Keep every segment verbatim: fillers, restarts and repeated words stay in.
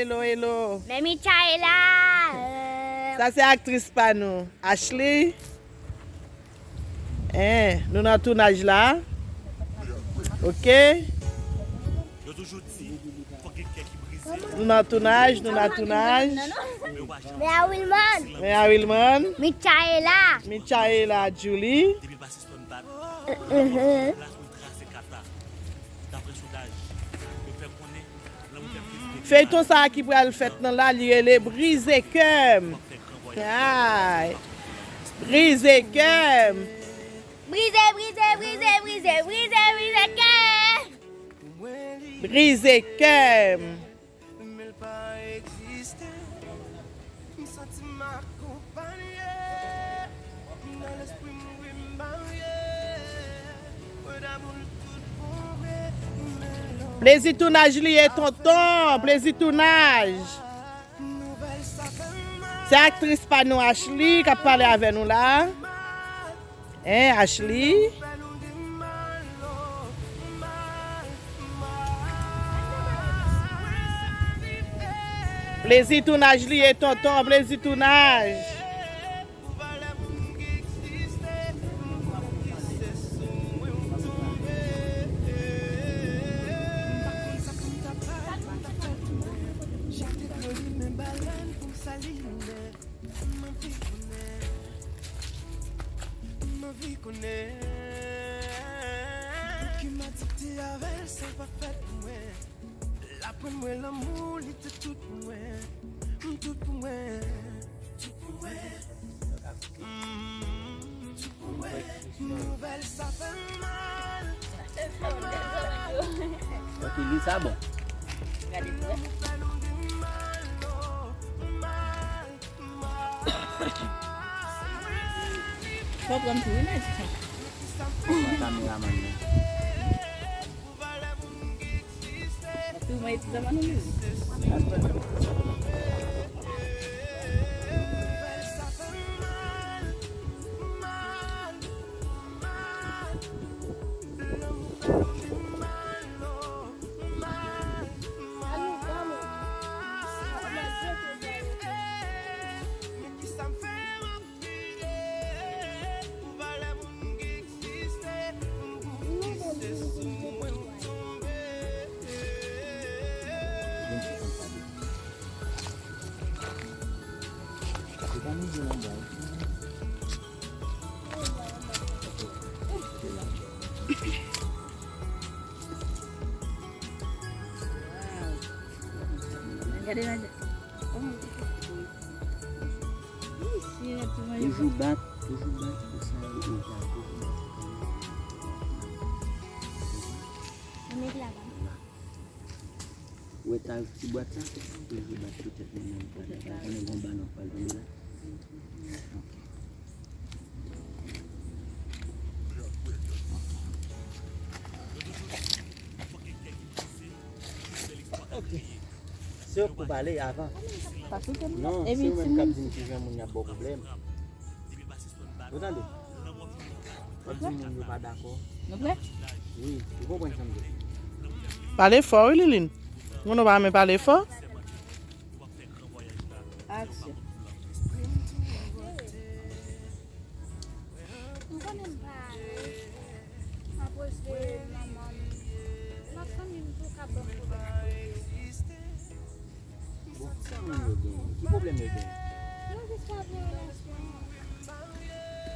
Hello, hello. Men Michaela. Sa se aktris pa nou, Ashley. Eh, nou nan tounaj la. Ok. Nou nan tounaj, nou nan tounaj. Men a Wilman. Men a Wilman. Michaela. Michaela, Julie. Feyton sa a ki pral fèt nan la, li rele Brize kè m. Ay. Brize kè m. Brize, brize, brize, brize, brize, brize kè m. Brize kè m. Men l pa egziste. M santi m akonpanye. Nan lespri m wi m marye. Mwen damou l tout bon vre. Men lò. Plezi tounaj li ye, tonton. Plezi tounaj. Se aktris pa nou, Ashley, k ap pale avè nou la. Hein, Ashley? Plezi tounaj li ye, tonton, plezi tounaj. M anvi konnen. M anvi konnen. Pou ki m aksepte avè l, sa pa fèt pou mwen. L aprann mwen lanmou, li te tout pou mwen. M tout pou mwen. Tout pou mwen. Mm, tout pou mwen. Nouvèl sa fè m mal. Fè m mal. Ok, li sa bon. Gade pou wè. Lanmou fè nou di mal, oh, mal. Fò w pran m tou wi, Nadji. Kameramann nan. Tou mwen ti zanman nou menm. Gade Nadja. Toujou bat, toujou bat pou sa yo, e gade. Ou wè ta ti bwat sa? Toujou bat pou tèt mwen menm. Konnen gon balon pral tonbe la. Ok. Ok. Se yo k pou pale avan. Non, se yo menm k ap di m ki jan moun y ap ba w pwoblèm. Ou tande? W ap di moun yo pa dakò. Nou prè? Wi, ou konprann sa m di. Pale fò wi, Liline. Moun ou pa renmen pale fò. Aksyon. M konnen m pa alèz. M ap rete manman m. Lòt fanmi m tou ka ban m pwoblèm. Bon, sa moun yo genyen? Ki pwoblèm yo genyen? Nou jis pa gen relasyon.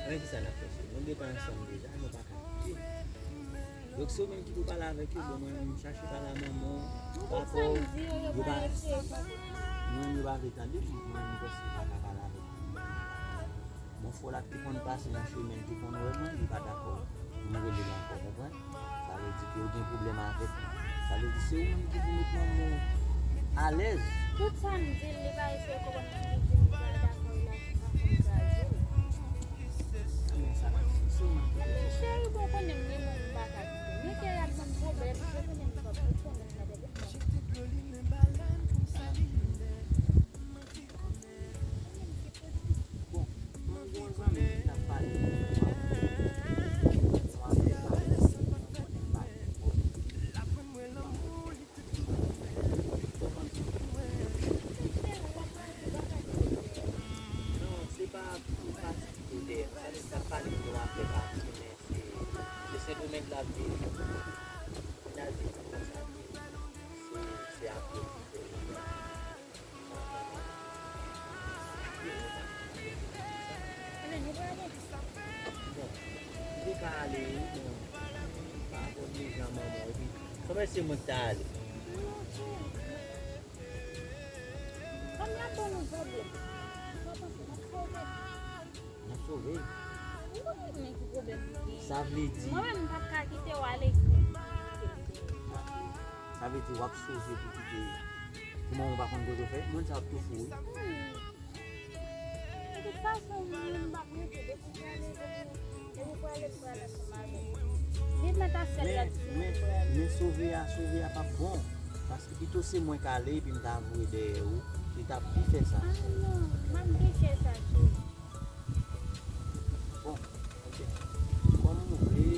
Men kisa n ap fè, cheri? Nou gentan ansanm deja, nou pa ka kite. Donk, se ou menm ki pou pale avèk yo. Bon, mwen menm, m chache pale a manman w, papa w, yo pa, mwen menm, yo pa vle tande m. Mwen menm, m panse m pa ka pale avèk yo. Bon, fò l ap te konn pase nan chemen l, te konn wè mwen, li pa dakò pou m rele l ankò, konprann? Sa vle di ke w gen pwoblèm avèk li. Sa vle di se ou menm ki pou met manman w alèz. Tout sa m di l, li pa eseye konprann, m di m pa dakò, l ap, ap kraze m. Sa vle di se ou menm ki pou. Men cheri, bon, konnen m gen moun m pa ka kite. Men ke y ap ban m pwoblèm, se konnen m p ap ret konnen m la tèt. Ou menm l ap vini. N al vini konsa. Se, se apre ki fè. Bon, m te ka ale wi, men m pa konn deja manman w, epi se mwen ki ta ale. Kòm y ap ban nou pwoblèm, sa w panse n ap sove? N ap sove. Mwen pa konn ki pwoblèm nou gen. Sa vle di. Mwen menm, m p ap ka kite w ale. Sa vle di w ap sove pou kite, pou manman w pa konn kote w fè? Moun sa ap tou fou wi. Hmm. De tout fason, mwen menm, m p ap rete. Depi w prale, depi w prale, depi w prale ansanm avè m. Viv nan ta sèl la di se mwen k prale. Men sove a, sove a p ap bon. Paske pito se mwen k ale epi m ta voye dèyè ou, li t ap pi fè sa. Ah non, m ap byen fè sa, cheri. Bon, ok. Kòm ou vle,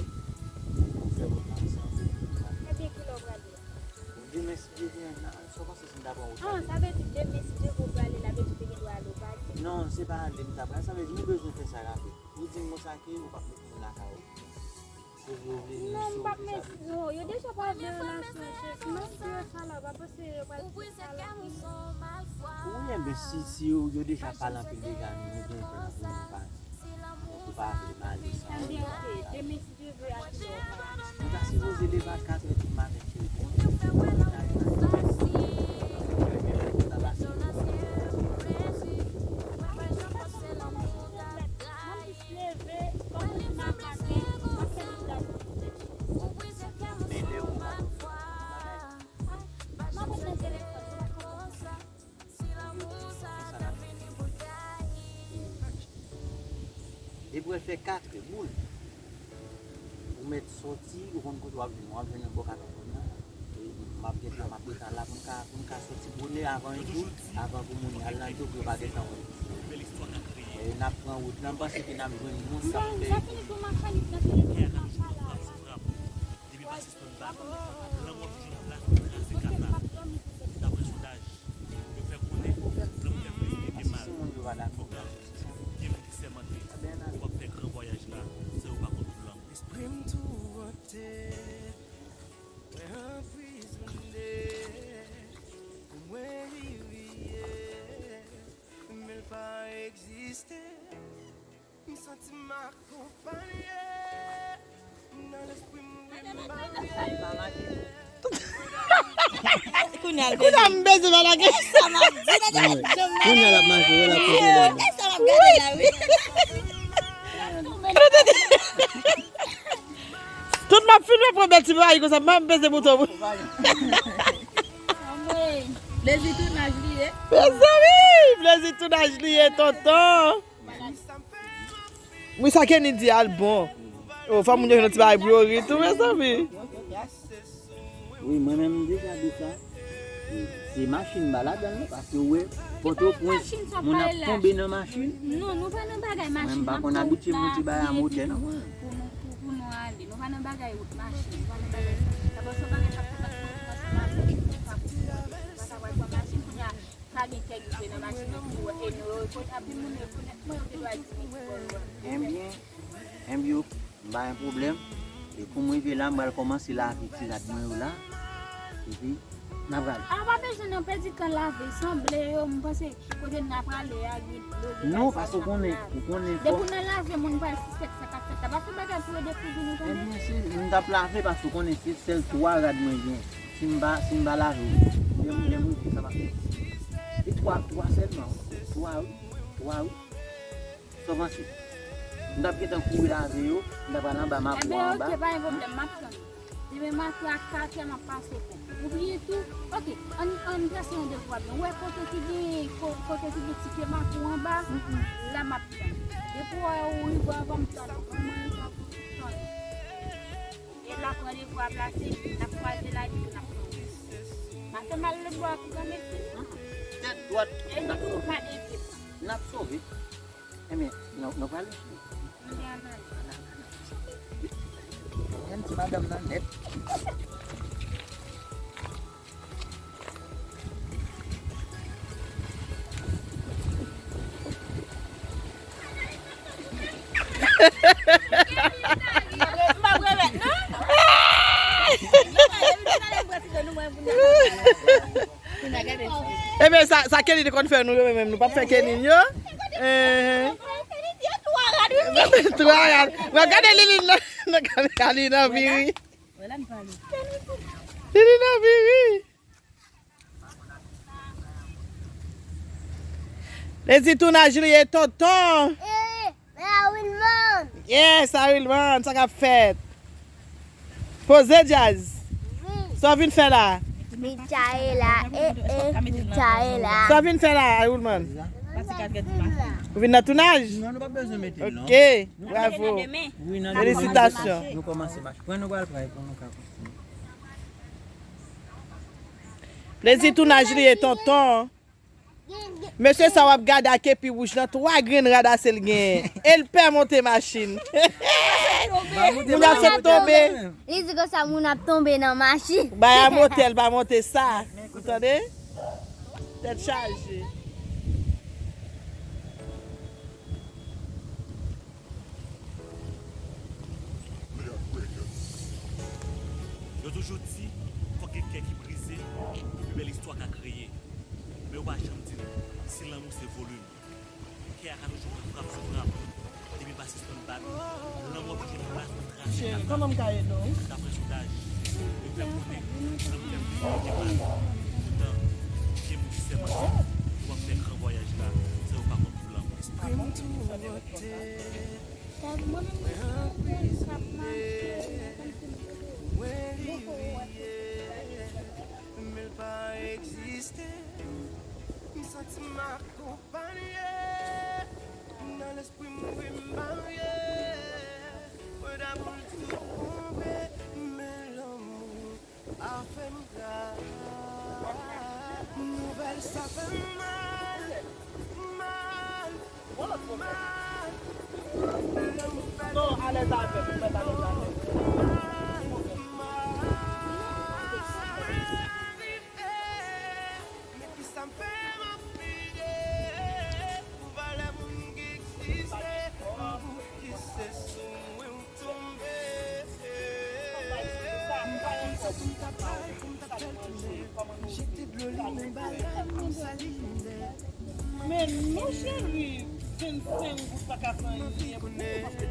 nou fè wout la ansanm. Ebyen, kilè w prale a? Demen, si Dye vle, n a, sa w panse si m ta pran wout la demen? Ah, sa vle di demen, si Dye vle, w prale la, vle di w te gen dwa ale, w pa ale? Non, se pa ale m ta pral. Sa vle di, nou bezwen fè sa rapid. Ou di m konsa ke ou p ap met moun lakay ou. Sove ou vle, non, m p ap met, non, yo deja pa vle relasyon, cheri. Sinon, si yo sa la, w pa panse yo pral fè sa la pou nou? Wi, enben, si, si yo, yo deja pale anpil deja, nou, nou gen tan pou nou pa, pou pa vle m ale san. Ebyen, ok, demen, si Dye vle, a kilè w pral? Nou ta sipoze leve a katrè di maten, cheri, pou nou ta rive a Dye mèsi. Mwen menm, mwen ta pase. Mwen jis leve, kòm m di nan maten, m ap fè tout la pou mwen. Men lè ou pa nan fòm, bagay. Ah, m ap ret nan telefòn, m pa konn sa. Depi w fè katrè boul, ou mèt sòti, ou konn kote w ap jwenn, w ap jwenn nan bò katòv nan. E m ap gentan, m ap gentan la pou n ka, pou n ka sòti bonè avan yon jou, avan pou moun al nan dlo pou yo pa gentan wè. E n ap pran wout la, m panse ke n ap jwenn moun k ap fè. Depi m pa sispann bat, lanmò toujou ap la kraze kaka. Daprè sondaj, yo fè konnen, lanmou fè plis byen ke mal. Fòk gen moun ki sèmante, ou p ap fè gran vwayaj la san yo pa kont pou lanmou. Espri m tourante, mwen anprizone, pou mwen li riye, men l pa egziste. M santi m akonpanye nan lespri m, wi, m marye. Kounye a l beze. Kounye a m beze pa lage. Sa m ap di, tande jan m marye. Kounye a l ap mache, wè l ap kote la. E sa m ap gade la, wi. Tout m ap filme pran bèl ti bagay konsa, m ap beze bouton. Anmwey, plezi tounaj li ye. Mezanmi, plezi tounaj li ye, tonton. Wi, sa Kenny di a l bon. O, fò moun yo jwenn yon ti bagay pou yo ri tou, mezanmi. Wi, mwen menm m deja di sa. Se machin m pa ladan l non, paske ou wè, Pòtoprens, moun ap tonbe nan machin. Non, nou pa nan bagay machin. Mwen m pa konn abitye monte bay a motè non. Pou nou, pou, pou nou ale. Nou pa nan bagay wout machin. Nou pa nan bagay sa. Dabò, se yon bagay k ap fèt ansanm avèk nou. Nou pa pou nou pa ta pral pran machin kounye a. Pa gen kèk rive nan machin nan pou wè. E nou yo, kot ap vin moun yo konèt mwen, yo te dwa di mwen ki bò yo a. Enbyen, enbyen, ok, m pa gen pwoblèm. E kou m rive la, m pral kòmanse lave ti rad mwen yo la. Epi, n a prale. A, pa bezwen nan pèdi tan lave, sanble yo, m panse kote n a prale a, gen dlo, gen bagay sa n ap lave. Non, paske ou konnen, ou konnen fò. Depi w nan lave, moun pral sispèk sa k ap fèt la. Pa fè bagay pou yo dekouvri nou, tande. Ebyen, se, m t ap lave paske ou konnen se sèl twa rad mwen gen. Si m pa, si m pa lave, lè m, lè m rive, sa pa fè. E twa, twa sèlman, wi. Twa, wi. Twa, wi. Sa w panse? M t ap gentan kouri lave yo, m t ap al anba, m ap pran anba. Enben, ok, pa gen pwoblèm, m ap tann ou. Demen maten ak katrè, m ap pase w. Ou bliye tou, ok, ann, ann trase yon de twa byen. Ou wè kote ki gen, ko-, kote ki gen ti pye makou anba, la m ap tann ou. Depi w wè ou rive anvan m tann ou, mwen, mwen rive anvan m tann ou. E la pran de twa plase, n ap kwaze la, epi n ap pran wout. Pa fè mal lòt bò a pou granmesi. Tèt dwat. E nou tou pa enkyete. N ap sove. Enben, nou, nou prale. Mwen gen anmèl. Menm ti madanm nan nèt. M ap remèt, non? Sa, sa Kenny te konn fè nou yo menm, nou p ap fè Kenny yo. Eh. Twa rad. Mwen gade Lilin nan, nan kamera li nan viri. Lilin nan viri. Lezi tounaj li ye tonton. Eh, Wilman. Yes, a Wilman, sa k ap fèt? Poze djaz. Wi. Sa w vin fè la? Michaela, eh, eh, Michaela. Sa w vin fè la, a Wilman? Ou vin nan tounaj? Non, nou pa bezwen mete l, non. Ok, bravo. Wi, nan demen. Felisitasyon. Nou kòmanse mache. Pran nou pral pran pou nou ka kontinye. Plezi tounaj li ye tonton. Mesye sa w ap gade ak kepi wouj lan, twa grenn rad ase l genyen. E l pè monte machin. Moun ap sot tonbe. Li di konsa moun ap tonbe nan machin. Bay a motel pa monte sa. Ou tande? Tèt chaje. Yo toujou di, fòk gen kè ki brize pou pi bèl istwa ka kreye. Men yo pa janm di nou si lanmou se volim. Kè a ka toujou pran frap sou frap. Depi l pa sispann bat, lanmou ap toujou nan plas pou trase. Cheri, kòman m ka ede w? Daprè sondaj, yo fè konnen lanmou fè plis ke bal. Poutan, gen moun ki sèman di yo ap fè gran vwayaj la san yo pa kont pou lanmou. Mwen anprizone, mwen li riye, men l pa egziste. M santi m akonpanye, nan lespri m wi m marye. Mwen damou l tout bon vre, men lanmou a fè m gra. Nouvèl sa fè m mal, mal, mal. Lanmou fè m mal, mal, mal. Men kisa m fè m ap plede pou valè moun ki egziste, m pou ki se sou mwen w tonbe. M pa konn sa pou m ta bay, pou m ta fè l tounen. Jete dlo li men balèn, m sali nèt. Men non cheri, vennsenk goud pa ka fè anyen pou ou, paske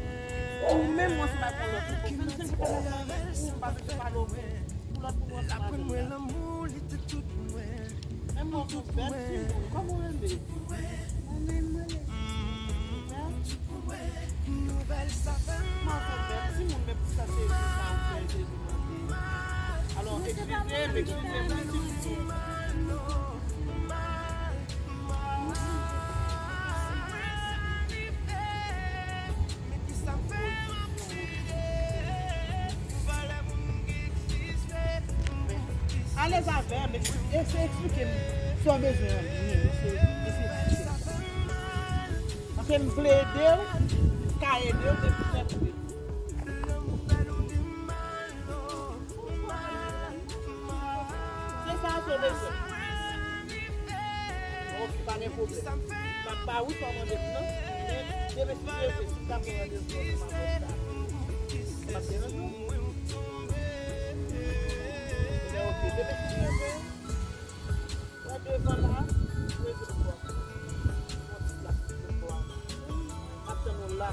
ou menm ou ansanm ak yon lòt moun. Vennsenk goud pa ka fè anyen pou ou, m pa bezwen pale w pou lòt moun ansanm avè m la. Lanmou li te tout mwen. Men mwen tout bèl timoun, kòman w rele? Mwen menm mwen rele. Mwen fè bèl timoun, men pou sa se sa ou fè, Jezi mande. Alò, eskize m, eskize m, eskize m. Alèz avè m, es-, eseye eksplike m sa w bezwen an byen, eseye, eseye eksplike m. Paske m vle ede w, m ka ede w, men m fè pou ede w. Se sa, se bezwen. Ok, pa gen pwoblèm. M ap ba ou sa w mande m nan. Men, demen si Dye vle, si m ka pran randevou, m ap fè sa. M ap deranje w? Ebyen, ok, demen si Dye vle, wè devan la, m rezoud pou w. Yon ti plas pou w. M ap tann ou la.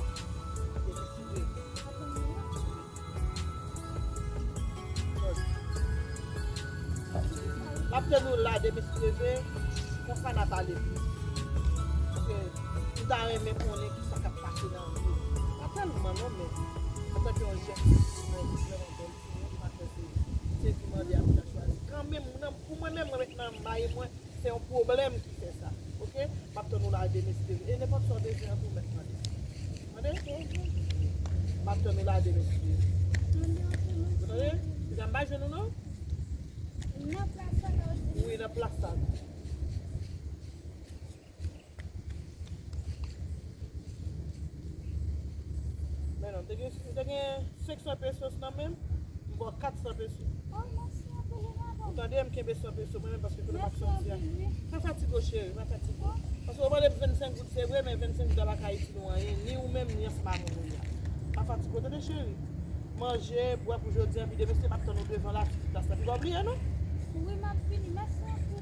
Demen si Dye vle. M ap tann ou la demen si Dye vle, konsa n a pale plis. Paske m ta renmen konnen kisa k ap pase nan vi w. Pa tèlman non, men antanke yon jèn fi, mwen vrèman bèl timoun, pa fè se, se ki mande a pou ta chwazi. Kanmenm, nan, pou mwen menm, mwen met nan may mwen, se yon pwoblèm ki fè sa. Ok? M ap tann ou la demen si Dye vle. E nenpòt sa w bezwen an tou, mèt mande. Tande? M ap tann ou la demen si Dye vle. Ou tande? Deja m pa jwenn ou non? Nan plas sa la ou di? Wi, nan plas sa la. Men non, te gen, te gen senk san pesos nan men m, m ba w kat san pesos. Oh, mèsi anpil, wi, madanm. Ou tande, m kenbe san pesos mwen menm paske kote m ap sòti a. Mèsi anpil, wi. Pa fatige w, cheri, pa fatige w. Paske w mande m vennsenk goud, se vre, men vennsenk goud la pa ka itil ou anyen, ni ou menm, ni ansanm ak moun ou ye a. Pa fatige w, tande, cheri. Manje, bwè pou jodi a, epi demen se m ap tann ou devan la, sou ti plas la. Pi pa bliye, non? Wi, m ap vini. Mèsi anpil.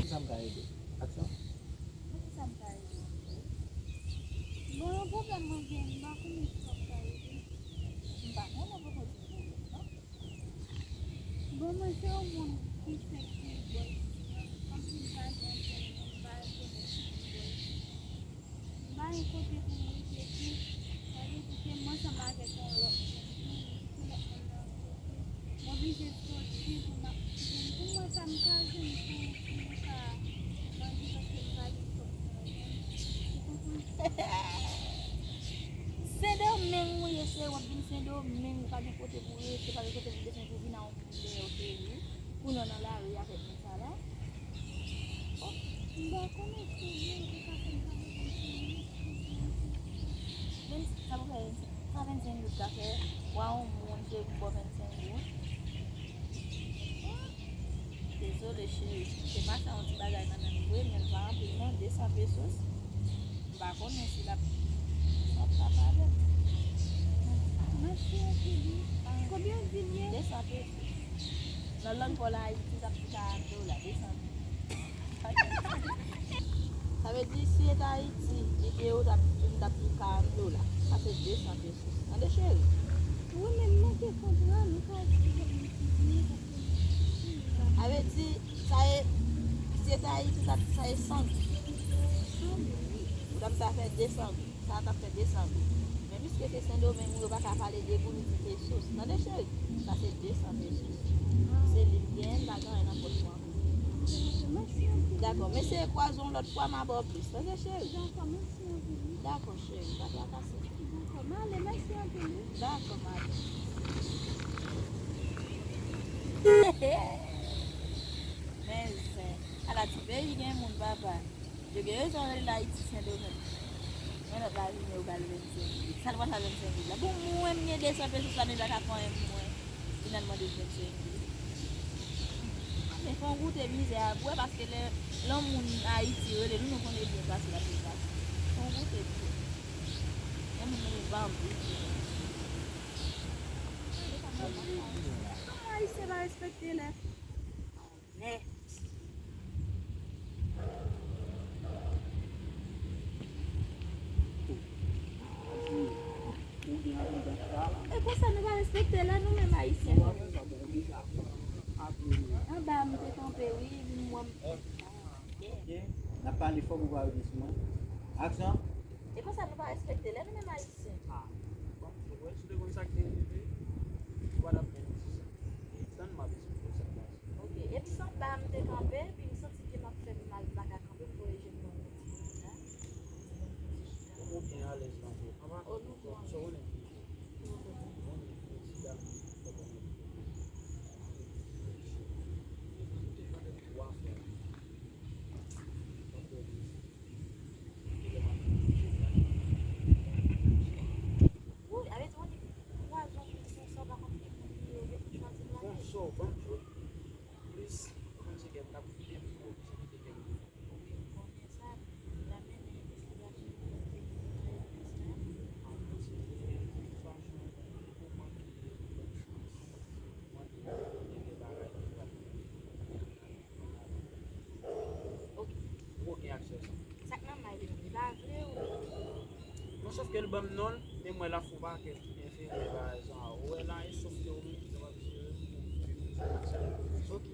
Ki sa m ka ede? Aksyon. Bon, yon pwoblèm mwen gen, m pa konnen si w ap ka ede. M pa konnen poko di m pwoblèm nan. Bon, mwen se yon moun ki fèk gen bòs. Anpil pa janm gen moun, m pa konnen si gen bòs. M pa gen kote pou m rete tou. Sa vle di ke m ansanm avèk yon lòt moun tou, m kite lòt moun nan kote. M oblije soti pou m ap jwenn, pou m wè sa m ka jwenn pou, pou m ka manje paske m pa gen kòb nan men m. Ou konprann? Sendomeng ou ye, cheri, w ap vin Sendomeng, ou pa gen kote pou rete, pa gen kote pou desann, pou vin a yon moun dèyè w, cheri. Kounye a w nan lari avèk moun sa la. Oh, m pa konnen si ou vle, ou te ka fè m pale konsa. Menm si sa pou fè sa vennsenk goud ka fè, w a yon moun cheri pou ba w vennsenk goud. Oh, dezole cheri, se pa sa yon ti bagay nan men m vre, men l pa anpil non, de san pesos. M pa konnen si l ap, l ap ka pale m. Mèsi anpil wi. Konbyen w di l ye? De san pesos. Nan lang pa w la, Ayiti, t ap di karant dola, de san. Sa vle di, si se t Ayiti, li te yo, t ap, m t ap di karant dola. Sa se de san pesos. Tande, cheri? Wi, men m manke konprann, ou ka esplike m plis, paske m pa konprann. Sa vle di, sa e, si se t Ayiti, sa, sa e san goud. San goud? Wi. Pou dam sa fè de san goud. Sa t ap fè de san goud. Men Piske se Sendomeng, ou yo pa ka pale de goud, ou di pesos. Tande, cheri? Sa se de san pesos. Se li m genyen, m pa gen anyen nan pòch mwen. Mèsi anpil. Dakò, men se kwaze yon lòt fwa, m a ba w plis. Tande, cheri? Dakò, mèsi anpil. Dakò, cheri, pa trakase. Dakò, m ale, mèsi anpil, wi. Dakò, madanm. Men zen. Ala ti peyi gen moun, papa. Yo gen rezon rele l Ayiti Sendomeng. Men lòt la vini yo ba l vennsenk mil. Sa l pral fè vennsenk mil la? Bon, mwen, m gen de san pesos la, men m pa ka pran anyen pou mwen. Finalman, de vennsenk mil. Men fè w goute mizè a pou wè, paske lè, lè yon moun Ayiti rele nou, nou konnen byen pase l ap vin pase. Fè w goute byen. Lè moun rele l pa anpil. Ayisyen pa respekte lè. Nèt. E konsa nou pa respekte lè nou menm Ayisyen. Anba m te kanpe, wi, m wè m. N ap pale fò pou pa rive sou mwen. Aksyon! E konsa nou pa respekte lè nou menm Ayisyen. Ah, bon, mwen, si w te konn sa k te rive, ou pa t ap menm di sa. Tann m ap esplike w sa k pase. Ok, epi se anba a m te kanpe, epi m santi pye m ap fè m mal, m pa ka kanpe, m voye je m nan yon ti moun la. Ou byen alèz nan je. Anba, oh, non, non. Sa w konnen ki je. Ou konnen ki je, si dam nan fè kòman li fè. Epi m te tande twa fwa. Wi, avè di w di twa zon konsa, w pa konn ki moun li ye, ou gentan chwazi plake. Bon, so, ban m di w plis, ou konn se kè m k ap kite m, m oblije kite kè m. Wi, m konnen sa, m ta mennen envestigasyon pou m te vin nan repons la. An, mwen se de tout fason, ou manke bòn chans, mwen te gen bagay ki pral. Ok. Ou gen aksè sa. Sa k nan may li menm, li pa vle ou? Non, sòf ke l ban m non l, men mwen la fè yon pakèt enferyè bagay sa. Ou wè la, e sòf ke ou menm ki kapab jere m pou m viv yon bagay sa. Ok.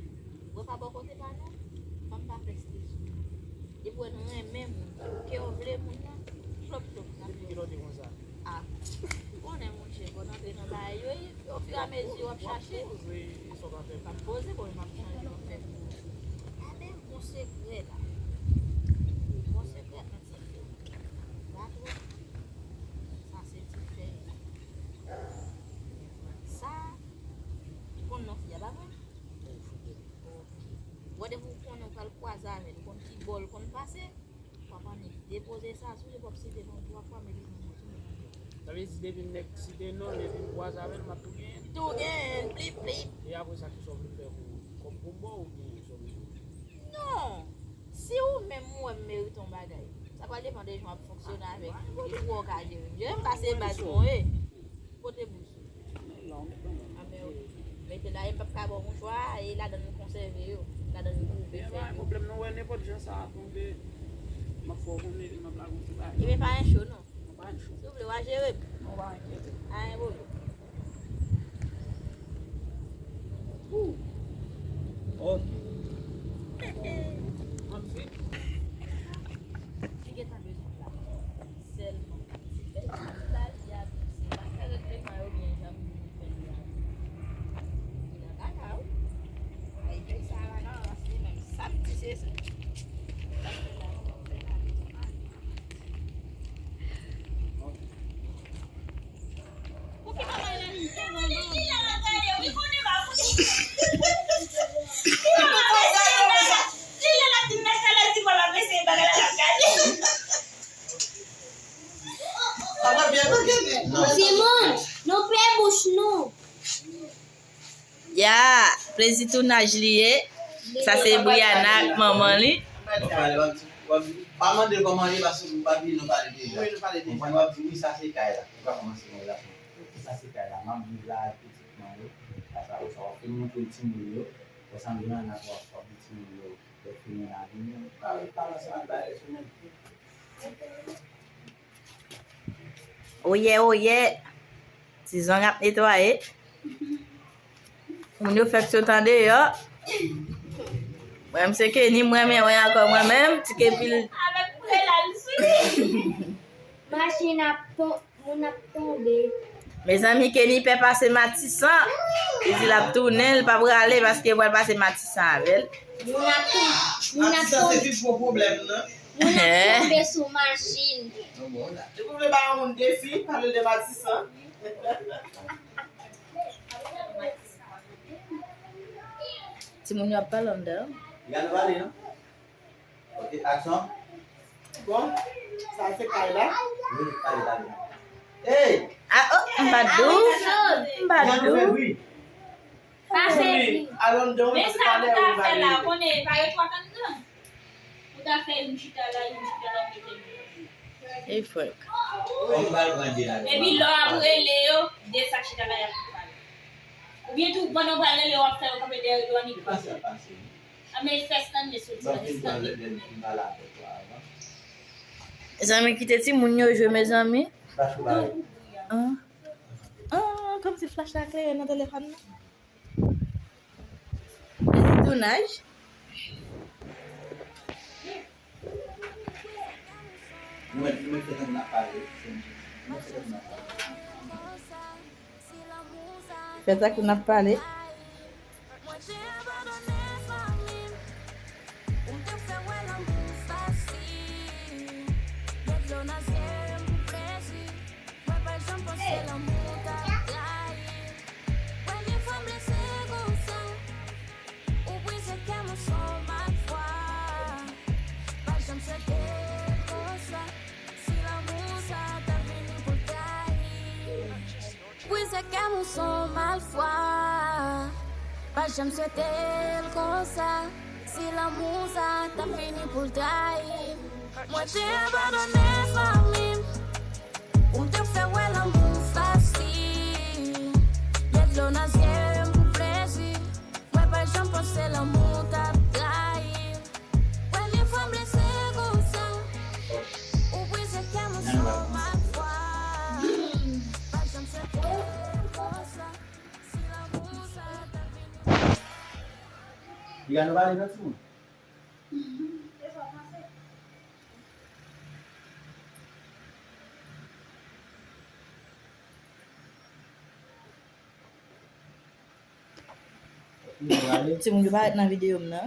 Ou wè pa bò kote pa nou, fanm pa fè stil sou nou. Depi w wè nou renmen moun, ke w vle moun nan, plòp, plòp, n ap. Depi kilè w te konsa? Ah, ou konnen, monchè, fò n antre nan bagay yo, e ofiramezi w ap chache. W ap poze, w ap poze, bon, m ap chanje, m ap fè pou ou. Gade yon sekrè la. Yon sekrè nan ti fi. Pa twò. Sa se ti fèy la. Sa, ou konn non fi a, pa vre? Ok. Bon, depi w konnen w pral kwaze avè l, ou konn ki bò l konn pase? W ap annik depoze sa sou li, w ap site non twa fwa, men li pran non sou li. Sa vle di, depi nèg site non l, epi m kwaze avè l, m ap tou genyen l? Tou genyen l, plip, plip. E apre sa, kisa w vle m fè pou ou? Kòm pou m ba w oubyen sa w vle di? Non. Si ou menm ou wè m merite yon bagay, sa pral depann de jan w ap fonksyone avèk li. E pou wè w ka jere m. Jere m pa se baz mwen ye. Pote bous ou. A, men ok. Mete la, e m p ap ka ba w mouchwa a, e ladan l m konsève yo. Ladan l m koupe fè yo. Pwoblèm non, wè nenpòt jan sa a tonbe, m ap fè w konnen, epi m ap lage yon ti bagay. Ebyen, pa gen cho non. Si w vle, w a jere m. Non, pa enkyete. A, enbo yo. Ou. Ok. Ann vit. Li gentan bezwen la. Sèlman. Ti fè ti bagay li a, se pa fè règleman yo byen jan m vin fè li a. Li nan kaka, wi. Ay, fè sa a la, nan, se menm sa m di, se sa. Timoun, nou pe bouch nou. Ya, plezi tounaj li ye. Sa se Brianna ak manman li. Pa mande l kòman l ye, paske nou pa di nou pale deja. Wi, nou pale deja. Konprann, w ap di, wi, sa se kay la. Ou pa kòmanse yon relasyon. Sa se kay la. M ap viv la ak pitit mwen yo. Sa, sa, sa, w ap fin montre l timoun yo. Wè sa m di w la, w ap, w ap di timoun yo. Lè fini a vini, pa, pa lanse anba lè semèn. Oyè, oyè. Ti zong ap netwaye. Moun yo fèk sot andeyò. Mwen, m se Kenny, mwen, men, mwen ankò, mwen menm, ti kepil. Avèk koulè la, li sou li. Machin ap pon-, Moun ap tonbe. Mezanmi, Kenny pè pase Matisan. Li di l ap tounen, l pa prale paske l pral pase Matisan avè l. Moun ap tonbe. Moun ap Matisan se tonbe. Pi gwo pwoblèm nan. Moun ap tonbe sou machin. Depi w vle ba yon moun defi, pale de Matisan. Timoun yo ap pale anndan. Li ka nou pale, non? Ok, aksyon. Bon, sa se kay la. Wi, pale, pale. Hey! Ah, oh, m pa t di w. M pa t di w. Pase. Alon don, men sa ou ta fè la, konnen pa yo twòp anndan. Ou ta fè youn chita la, youn chita la, mete nou. E fòk. Epi lè w ap rele yo, de sa chita la y ap pale. Oubyen tou, pandan w pral rele yo, w ap fè yo kanpe dèyè rido a, ni pase. Anben fè stann, mesye, stann. Mezanmi, kite timoun yo jwe, mezanmi. An, an, kòmsi flach la klere nan telefòn nan. Mezanmi, tounaj. Nou mèt, nou mèt fè tankou n ap pale. Nou mèt fè tankou n ap pale. Fè tankou n ap pale. Mwen te abandone fanmi m pou m te fè wè lanmou fasil. Gen dlo nan zye m pou plezi. Mwen pa janm panse lanmou t ap trayi m. Premye fwa m blese konsa, ou brize kè m, ou son malfwa. Pa janm swete l konsa, si lanmou sa ta vini pou l trayi m. Brize kè m, ou son malfwa. Pa janm swete l konsa, si lanmou sa ta vini pou l trayi m. Mwen te abandone fanmi m pou m te fè wè lanmou fasil. Gen dlo nan zye m pou plezi. Mwen pa janm panse lanmou t ap trayi m. Premye fwa m blese konsa, ou brize kè m, ou son malfwa. Pa janm swete konsa, si lanmou sa ta vini. Piga nou pale nan timoun. Timoun yo parèt nan videyo m nan.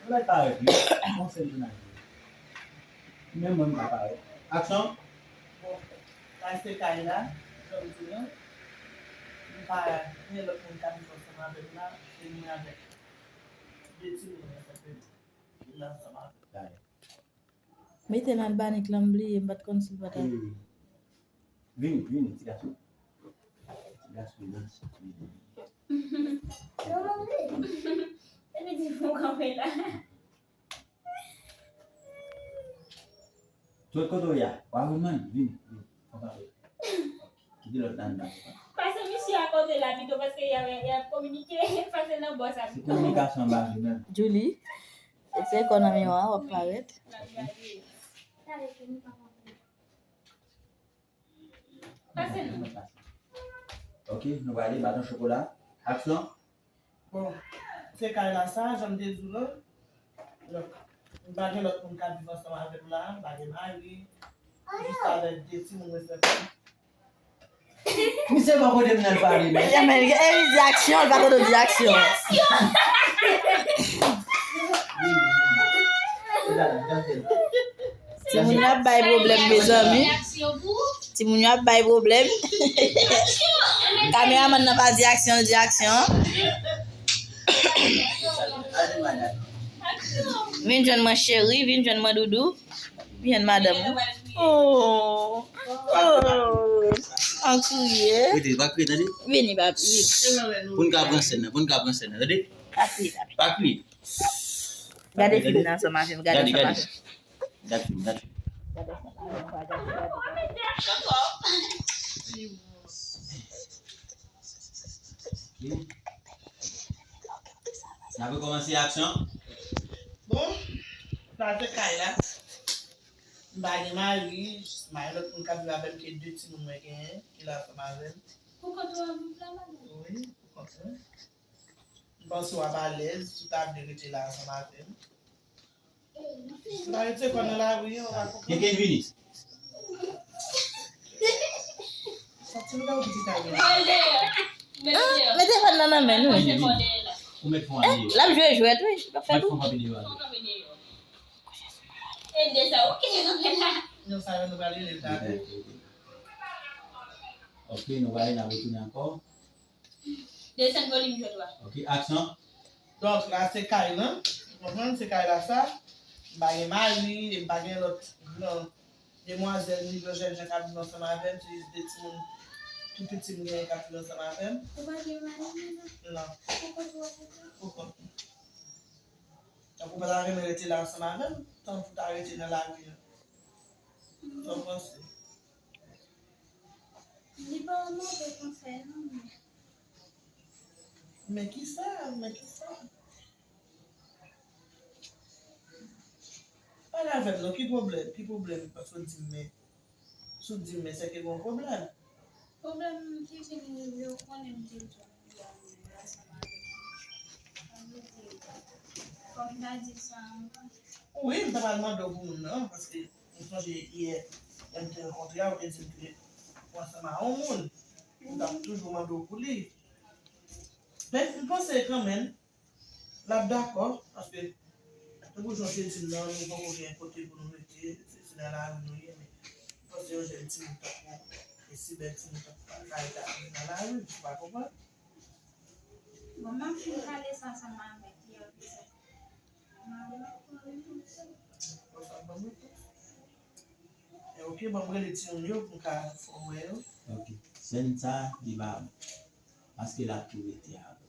Yo mèt parèt, wi. Yon sèl tounaj. Menm mwen, m pa parèt. Aksyon! Bon, la se kay la, jan m di nou. M pa gen lòt moun k ap viv ansanm avè m la, se mwen avèk de timoun mwen sèlman ki la ansanm avè m. Mete nan banik lan, m bliye, m pa t konn si l pa t ap. Vini, vini, ti gason. Ti gason nan sa, vini. Epi di pou kanpe la. Tout kote w ye a, w a vin mwen, vini, vini. Fò kanpe. Kite lòt la anndan. Pase misye akote la pito, paske y ap, y ap kominike, pase nan bò sa pito. Se kominikasyon ba li menm. Julie, se kò nan miwa a, w ap parèt. Pase non. Ok, nou prale, baton chokola. Aksyon. Bon, se kay la sa, jan m te di w lan. Donk, m pa gen lòt moun k ap viv ansanm avè m la, m pa gen mari, jis avèk de timoun mwen sèlman. Misye bò kote m nan pale, men. Ya, men, e, li di aksyon, li pa konn di aksyon. Timoun yo ap bay pwoblèm, mezanmi. Timoun yo ap bay pwoblèm. Kameramann nan pa di aksyon, l di aksyon. Vin jwenn mwen, cheri, vin jwenn mwen, doudou. Vin jwenn madanm ou. Oh, oh, an kriye. Rete, pa kriye, tande. Vini, papi. Pou n ka pran sèn nan, pou n ka pran sèn nan, tande. Pa kriye, papi. Pa kriye. Gade fim nan ansanm avè m, gade ansanm avè m. Gade fim, gade fim. N ap rekòmanse, aksyon. Bon, sa se kay la. M pa gen mari, jis m pa gen lòt moun k ap viv avè m ke de timoun mwen genyen, ki la ansanm avè m. Pou kont ou ap viv la, madanm? Wi, pou kont mwen. M panse w ap alèz, si w ta vle rete la ansanm avè m. Si w ta rete kò nan lari an, w ap konprann. Kenken vini. Kenken vini. Mete fòn nan nan men nou. Ou mèt fè yon videyo. L ap jwe jwèt, wi. L ap fè tou. E de sa, ok. Non, sa yo nou pral rele l talè. Ok, nou pral, n ap retounen ankò. Desann volim jwèt la. Ok, aksyon. Donk, la se kay lan. Ou konprann? Se kay la sa. M pa gen mari, e m pa gen lòt gran demwazèl ni gran jènjan k ap viv ansanm avè m. Se jis de timoun tou piti m genyen k ap viv ansanm avè m. Ou pa gen mari menm? Non. Pou kont ou ap rete? Pou kont mwen. Tankou w pa ta renmen rete la ansanm avè m, tankou w ta rete nan lari a. Sa w panse? Li pa yon move konsèy, non, men. Men kisa? Men kisa? Pale avè m, non, ki pwoblèm? Ki pwoblèm? Paske w di m, men, si w di m, men, se ke gen yon pwoblèm. Pwoblèm ki vin rive, ou konnen m te di w, m ansanm avè w. Sa vle di, fò m ta di sa avan. Wi, m ta pral mande w pou moun nan, paske m sonje yè, lè m te rankontre a, ou te di m ke ou ansanm a yon moun. M t ap toujou mande w pou li. Men, m panse kanmenm, l ap dakò, paske, tankou jan w te di m nan, nou poko gen kote pou nou rete, se, se nan lari nou ye, men, m panse yon jèn timoun tankou, e si bèl timoun tankou pa ka rete ap viv nan lari, ou pa konprann? Bon, m ap fin pale sa ansanm avèk li apre sa. Ok, ban m rele timoun yo pou m ka fè w wè yo. Ok, sèn sa, li pa bon. Paske l ap tou rete avè w.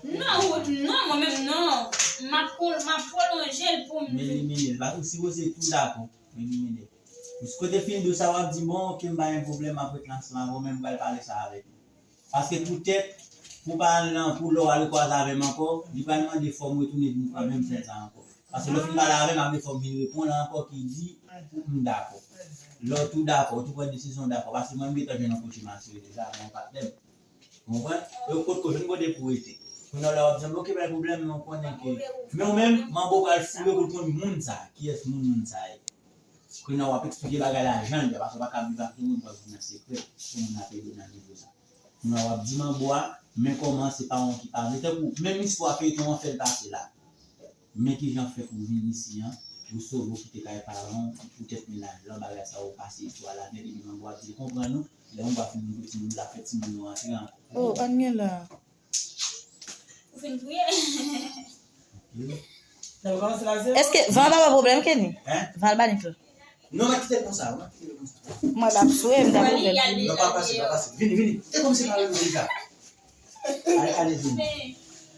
Non, non, mwen menm non. M ap pwol-, m ap pwolonje l pou m. Men elimine l. Paske w sipoze tou dakò. Men elimine l. Kote fini dou sa w ap di, bon, ok, m pa gen pwoblèm, m ap ret ansanm avè w, men m pral pale sa avèk ou. Paske poutèt, pou pa al nan, pou lè w al rekwaze avè m ankò, li pral mande fò m retounen vin pran menm sèn sa ankò. Paske lè w fin pale avè m, apre fò m vin reponn ankò ki di, m dakò. Lè w tou dakò, w tou pran desizyon w dakò. Paske mwen, m gentan jwenn yon kote m asire deja, avè yon patnè m. Ou konprann? E ou potko jwenn kote pou w rete. Kounye a w ap di, ok, pa gen pwoblèm, men w konnen ke. Men ou menm, manbo pral fouye pou l konn moun sa. Kiyès moun, moun sa ye? Kounye a w ap eksplike bagay la jan l ye, paske w pa ka viv ak yon moun, w ap viv nan sekrè. Pou moun nan te nan nivo sa. Kounye a w ap di manbo a, men kòman se pa yon ki pa vle. Tankou, menm istwa feyton an fè l pase la. Men kijan fè pou w vin isi an, ou sove w kite kay paran w, poutèt mennaj lan, bagay sa yo pase istwa la nèt, epi manbo a di l konprann ou, lè manbo a fin moute timoun, l ap fè timoun yo antre ankò. Oh, ann gen la. Ou fin kriye? Ok. Èske van pa ba pwoblèm, Kenny? Hein? Van al ba Nick la. Non, mwen kite l konsa, mwen kite l konsa. Mwen l ap swe, m ta pwoblèm. Non, pa pase, pa pase. Vini, vini. E kòmsi pa rele deja. Ale, ale, vini.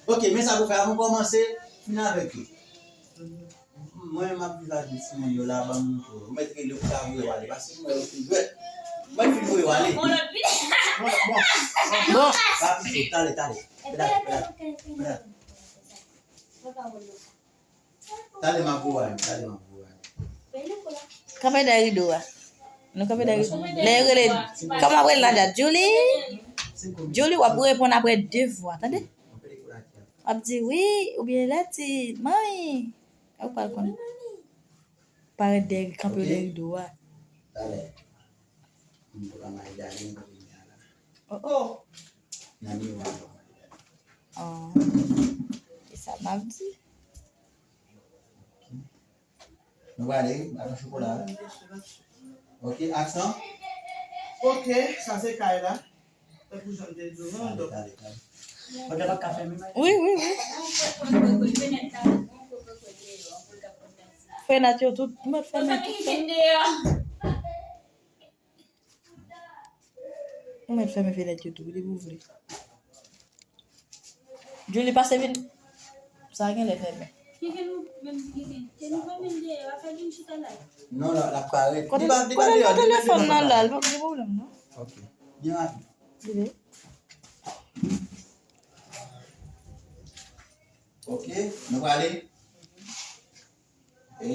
Ok, men sa pou fè, avan kòmanse, fini avèk yo. Mwen, m ap viv ak de timoun yo la, ban m montre w. Ou mèt rele, ou ka voye w ale. Paske mwen, yo fin jwèt. Mwen fin voye w ale. Bon, bon, bon. Pa pito, talè, talè. Talè, talè, talè. Talè m ap voye w ale, talè m ap voye w ale. Kanpe dèyè rido a. Nou kanpe dèyè rido. Lè yo rele, kòman ap rele Nadia? Julie? Julie, w ap reponn apre de fwa, tande? W ap di wi, oubyen Leti, manmi. Ou pral konn. Parèt dèyè, kanpe dèyè rido a. Talè. M pral mayi dani, m pral vini a la. Oh, oh. Nan miwa, m pral mayi dani. Oh. E sa m ap di. Ok. Nou prale, wi, baton chokola. Ok, aksyon. Ok, sa se kay la. Tankou jan m te di w, non, donk. Wi, wi, wi. Fenèt yo tout, mwen fèmen tout. Ou mèt fèmen fenèt yo tou, depi w vle. Julie, pase vin. Sa genlè fèmen. Keke nou, menm di keke. Ke nou pa menm dèyè, w ap fè vin chita la. Non, la, l ap parèt. Kote, kote telefòn nan la, li pa gen pwoblèm, non? Ok. Byen rapid. Vini. Ok, nou prale. E,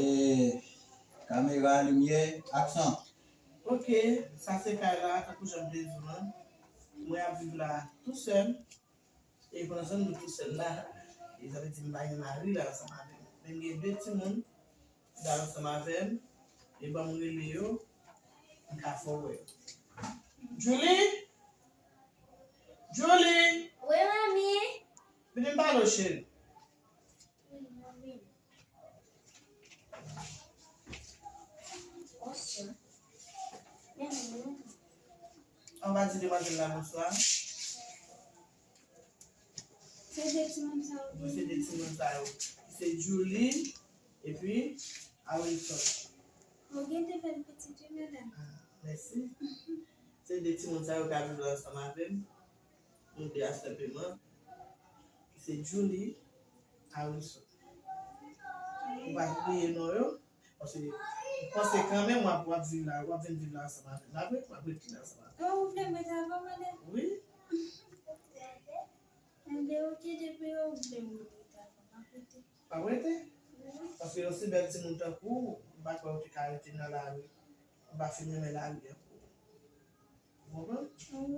kamera, limyè, aksyon. Ok, sa se kay la, tankou jan m te di w lan. Mwen ap viv la tou sèl. E pandan nou tou sèl la, e sa vle di m pa gen mari la ansanm avè m. Men m gen de timoun la ansanm avè m. E ban m rele yo, m ka fè w wè yo. Julie? Julie? Wi, manmi. Vini m pale w, cheri. Wi, manmi. Bonswa. Byenvini. An va di demwazèl la bonswa. Se de timoun sa yo. Wi, se de timoun sa yo. Se Julie epi Awilson. Ou gen te fè l pitit, wi, madanm. Ah, mèsi. Se de timoun sa yo k ap viv la ansanm avè m. Nou de a senpleman. Se Julie, Awilson. Ou pa bliye non yo. Paske m panse kanmenm w ap, w ap viv la, w ap vin viv la ansanm avè m. W ap ret, w ap ret la ansanm avè m. Oh, ou vle m ret avè w, madanm? Wi. Enben, oke, depi ou vle m ret avè w, m ap rete. W ap rete? Wi. Paske yon si bèl timoun tankou w, m pa kwè ou te ka rete nan lari. M pa fin renmen lari ankò. Ou konprann?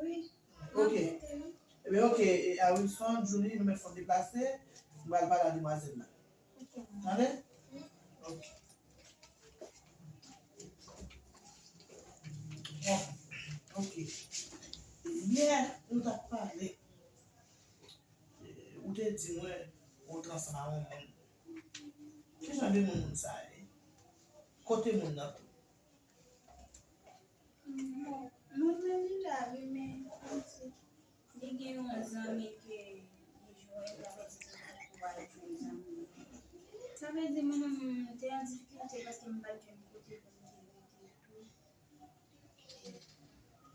Wi. Ok. Mwen rete, wi. Ebyen, ok. E, Awilson, Julie, nou mèt fè yon deplase. Nou pral pale a demwazèl la. Ok. Tande? Ok. Bon, ok. Yè, nou t ap pale. E, ou te di mwen, ou t ansanm a yon moun. Ki jan de moun, moun sa ye? Kote moun nan tou? Bon, moun nan li la, wi, men kòmsi li gen yon zanmi ke li jwenn, sa vle di ke li pral jwenn zanmi. Sa vle di mwen menm, m te an difikilte paske m pa t jwenn kote pou m te rete tou.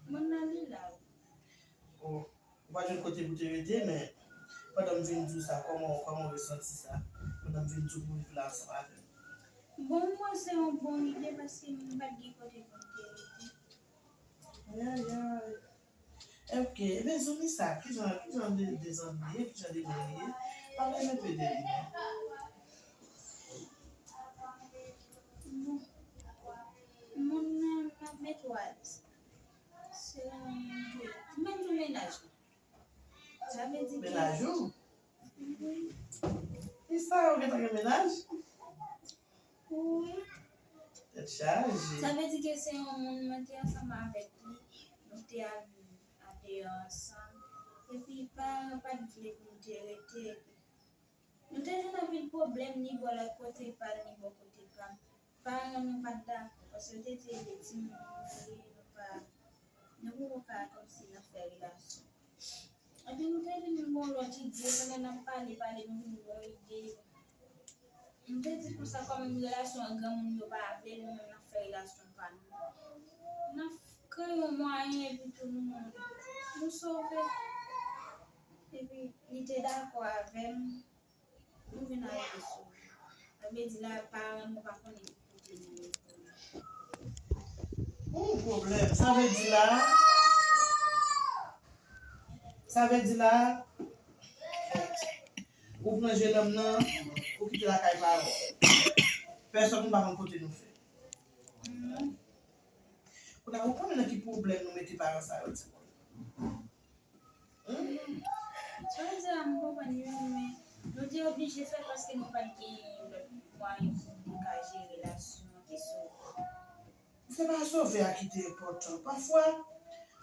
Moun nan li la, wi. Oh. Ou pa jwenn kote pou te rete, men pandan m vin di w sa, kòman, kòman w resanti sa? Pandan m vin di w pou w viv la ansanm avè m. Bon, mwen se yon bon ide paske m pa t gen kote pou m te rete. Ay, ay, ay. Ok, ebyen, zanmi sa, ki jan, ki jan de, de zanmi li ye, ki jan de moun li ye? Pale m enpe de li, non. Bon. Moun nan, m ap met waz. Se yon, m menm tou mennaj mwen. Sa vle di ke... Mennaj ou? Wi. Kisa, ou gentan gen mennaj? Wi. Tèt chaje. Sa vle di ke se yon moun mwen te ansanm avèk li, nou te al andeyò ansanm. Epi paran pa t vle pou m te rete. Nou te jwenn anpil pwoblèm, ni bò lòt kote pa l, ni bò kote pa m. Paran nou pa t dakò, paske yo te di e de timoun nou ye, nou pa, nou poko ka kòmsi nan fè relasyon. Epi nou te vin gen yon lòt ide, pandan n ap pale, pale, nou vin gen yon ide. M te di konsa, kòm relasyon an granmoun yo pa vle, nou menm n ap fè relasyon pa nou. N ap kreye yon mwayen, epi tou nou, nou sove. Epi li te dakò avè m. Nou vin arive sou li. Sa vle di la, paran nou pa konnen ki kote nou ye. Yon pwoblèm. Sa vle di la, sa vle di la, ou pran jenòm nan, ou kite lakay paran w. Pèsòn pa konn kote nou fè. Kounye a, ou konnen nan ki pwoblèm nou mete paran sa yo, timoun? Hmm? Sa vle di la, m konprann yo, men nou te oblije fè l paske nou pa t gen lòt mwayen pou nou ka jere relasyon an ki sove. Se pa sove a ki te enpòtan. Pafwa,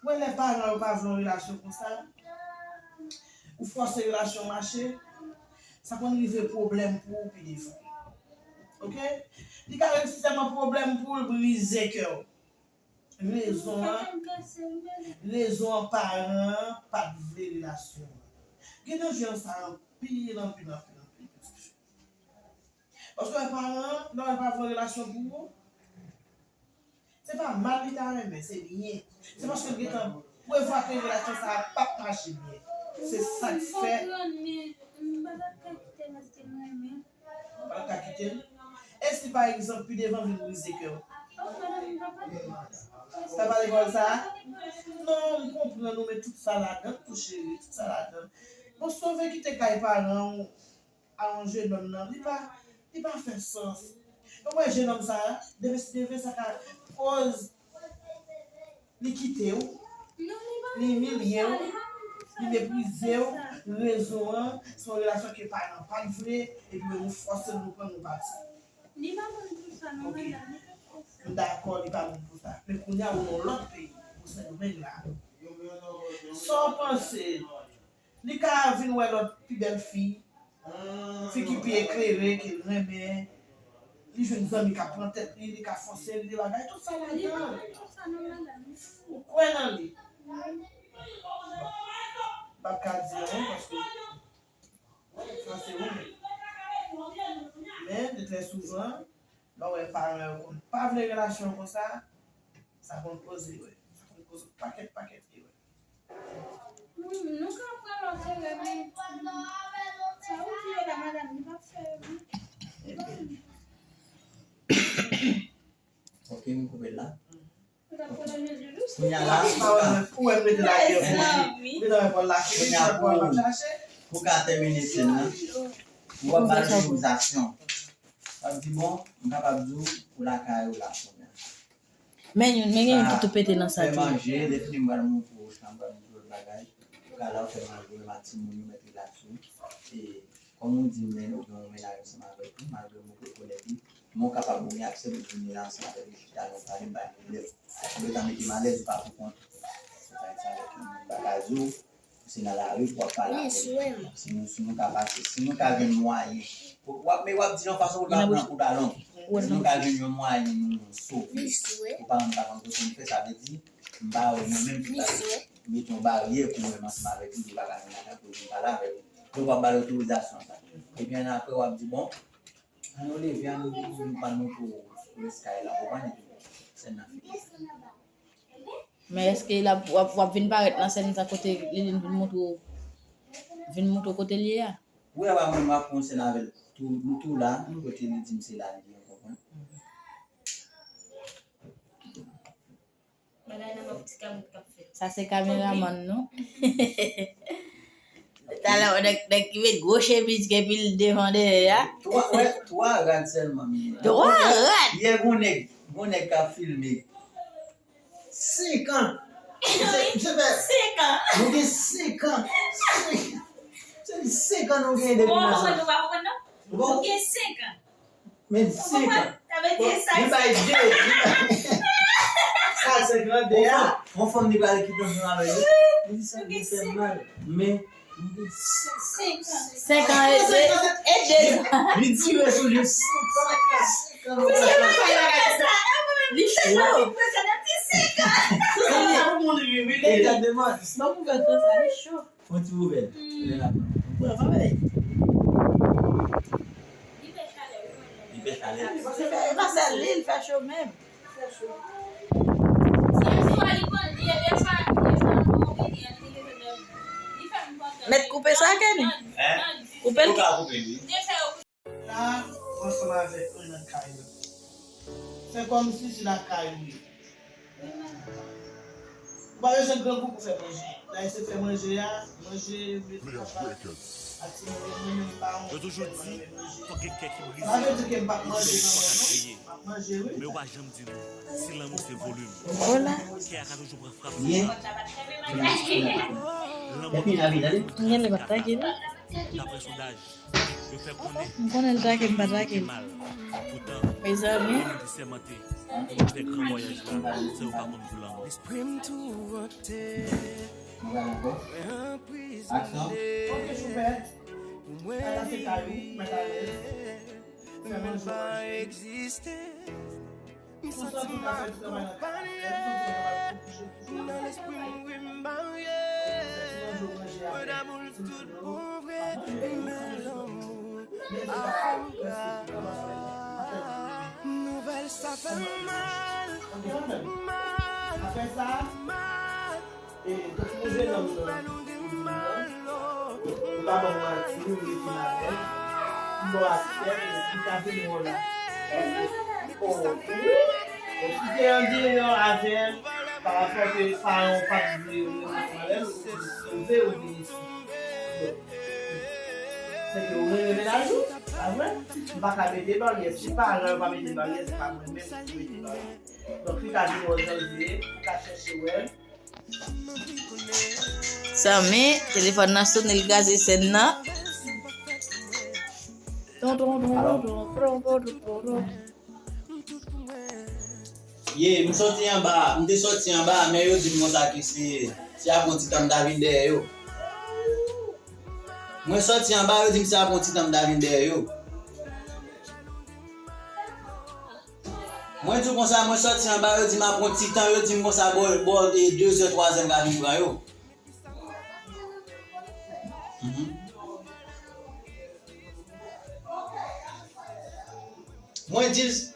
ou wè lè paran yo pa vle yon relasyon konsa, ou fòse relasyon mache, sa konn rive pwoblèm pou ou pi devan. Oke? Li ka resi sèlman pwoblèm pou ou, l brize kè w. Rezon an, rezon an paran an pa t vle relasyon an. Gen danje nan sa anpil, anpil, anpil, anpil. Paske paran an, lè l pa vle relasyon pou ou, se pa mal li ta renmen, se byen. Se paske l gentan prevwa ke relasyon sa a p ap mache byen. Se sa k fè. M konprann, men m pa t ap ka kite l paske m renmen l. Pa t ap ka kite l? E si, pa egzanp, pi devan vin brize kè w? Sa pa lekòl sa a? Non, m konprann ou, men tout sa ladan, tou cheri, tout sa ladan. Bon, sove kite kay paran w a yon jenòm nan, li pa, li pa fè sans. Ou wè jenòm sa a, demen si Dye vle, sa ka koz li kite w, li imilye w, li meprize w, rezon an, se yon relasyon ke paran pa t vle, epi nou fòse l, nou pran, nou pati. Li pa bon pou sa, non, madanm, li pa bon pou sa. M dakò, li pa bon pou sa. Men kounye a, ou nan yon lòt peyi. Sendomeng la. Sa w panse? Li ka vin wè lòt pi bèl fi, fi ki pi eklere, ke l renmen. Li jwenn zanmi k ap pran tèt li, li ka fòse li, bagay, tout sa ladan. Ou kwè nan li? M p ap ka di anyen paske sa se ou menm. Men, de trè souvan, lè w wè paran yo konn pa vle relasyon konsa, sa konn koze, wi. Sa konn koze pakèt, pakèt, wi. Hmm, nou ka pran lòt erè, men sa ou di yo la, madanm, li p ap fè yo, non. Ok, m koupe l la. Kounye a la, ou wè m rete la, ou gentan wè Pòl lage, kounye a pou, pou ka tèmine sèn nan, ou ap ba l otorizasyon. W ap di, bon, m kapab di w, ou lakay ou la kounye a. Men youn, men gen youn ki tou pete nan sa tou. Fè manje, lè fini m pral montre w chanm, m pral montre w lòt bagay. Ou ka la, ou fè manje, ou menm ak timoun yo, mèt rilaks ou. E, kòm ou di m, men ou gen yon mennaj ansanm avèk li, malgre m rekonèt li, men ou kapab ou gen aksè pou vini la ansanm avèk li, chita la, pale, bay pwoblèm. Ou gentan mete m alèz, ou pa pou kont. Ou pa rete avèk yon moun pa ka di w, se nan lari pou w ap pale avè l. Si nou, si nou ka pase, si nou ka jwenn mwayen. W ap, men w ap di l yon fason pou l pa pran kou dalon. Si nou ka jwenn yon mwayen nou sove, pou pa moun pa konn kote nou fè, sa vle di, m pa wè mwen menm ki pral mete yon baryè pou mwen menm ansanm avèk li, li pa ka vin lakay pou vin pale avè l. Donk, w ap ba l otorizasyon sa. Epi annapre, w ap di, bon, ann nou leve, ann nou, ann nou tou reskay la, ou konprann? Epi sèn nan fini. Men èske l ap, w ap, w ap vin parèt nan sèn sa kote li vin, vin montre w, vin montre w kote l ye a? Wi, apa mwen, m ap pran sèn avè l. Tou, nou tou la, kote li di m se la li ye, ou konprann? Bagay nan map ti kabrit k ap fèt. Sa se kameramann nou. Talè, nèg, nèg ki met gwo chemiz, epi l devan dèyè a. Twa, wè, twa rad sèlman, men. Twa rad? Yè, gon nèg, gon nèg k ap filme. Senk an. Misye, misye fè, senk an. Nou gen senk an. Senk an. Se senk an nou genyen depi nou ansanm. Bon, nou pa konprann, non? Bon. Nou gen senk an. Men senk an. Sa vle di sa. Li bay de. Sa senk an de a. Yon fanm li pral kite ansanm avè l. Li di sa li fè mal. Men li gen senk an. Senk an e de, e de zan. Li dire sou li. Senk an. Senk an. Li cho. Li cho. Fon ti wouvè l. Lè l ap pran. Li pè chalè. Li pè chalè. Se pa sèl li, li fè cho menm. Mèt koupe sa, Kenny? Hein? Koupe l. Ou ka koupe li. La, ansanm avèk mwen nan kay la. Fè kòmsi se lakay ou ye. Ou pa bezwen grangou pou fè manje. Lè se fè manje a, manje, manje, ak ti manje, mwen menm pa yon... Yo toujou di, fòk gen kè ki brize pou gen fòs a kreye. Men yo pa janm di nou, si lanmou se volim, kè a ka toujou pran frape. Lanmou toujou pran frape. Daprè sondaj, yo fè konnen, m konnen l trake, m pa trake l. Mezanmi. Mezanmi. Mwen fè gran vwayaj la, san yo pa konn pou lanmò. Lespri m tou wote. Mwen ankò. Aksyon. Ok, Choupè. Ala se kay ou, mèt alèz. Fè manje. M santi m pa konn pa nyen. Nan lespri m, wi, m marye. Yon damoul tout bon vre, men lanmou a fè m mal. Nouvèl sa fè m mal, mal, mal. E, tout moun gen nonm nan. Ou pa ban m manti, ou rete avè m. M ba w aksè, ou ka vin wè w la. Oh, wi. Ou kite andeyò avè l, pa rapò ke paran w pa t vle ou rete avè l, ou te sove ou vin isi. Bon. Se ke ou renmen mennaj ou, pa vre? M pa ka mete baryè. Si paran yo pa mete baryè, se pa mwen menm ki mete baryè. Donk, li ka vin wè w jan l ye, li ka chèche wè l. Zanmi, telefòn nan sone, l kraze sèn nan. Ton, ton, ton, ton, ton, ton, ton, ton, ton. Ye, m sòti anba, m te sòti anba, men yo di m konsa ke se, se apre yon ti tan m ta vin dèyè yo. Mwen sòti anba, yo di m se apre yon ti tan m ta vin dèyè yo. Mwen di w konsa, mwen sòti anba, yo di m apre yon ti tan, yo di m konsa, bò, bò, e, de zè, twa zè, m ka vin pran yo. Mhm. Mwen di l,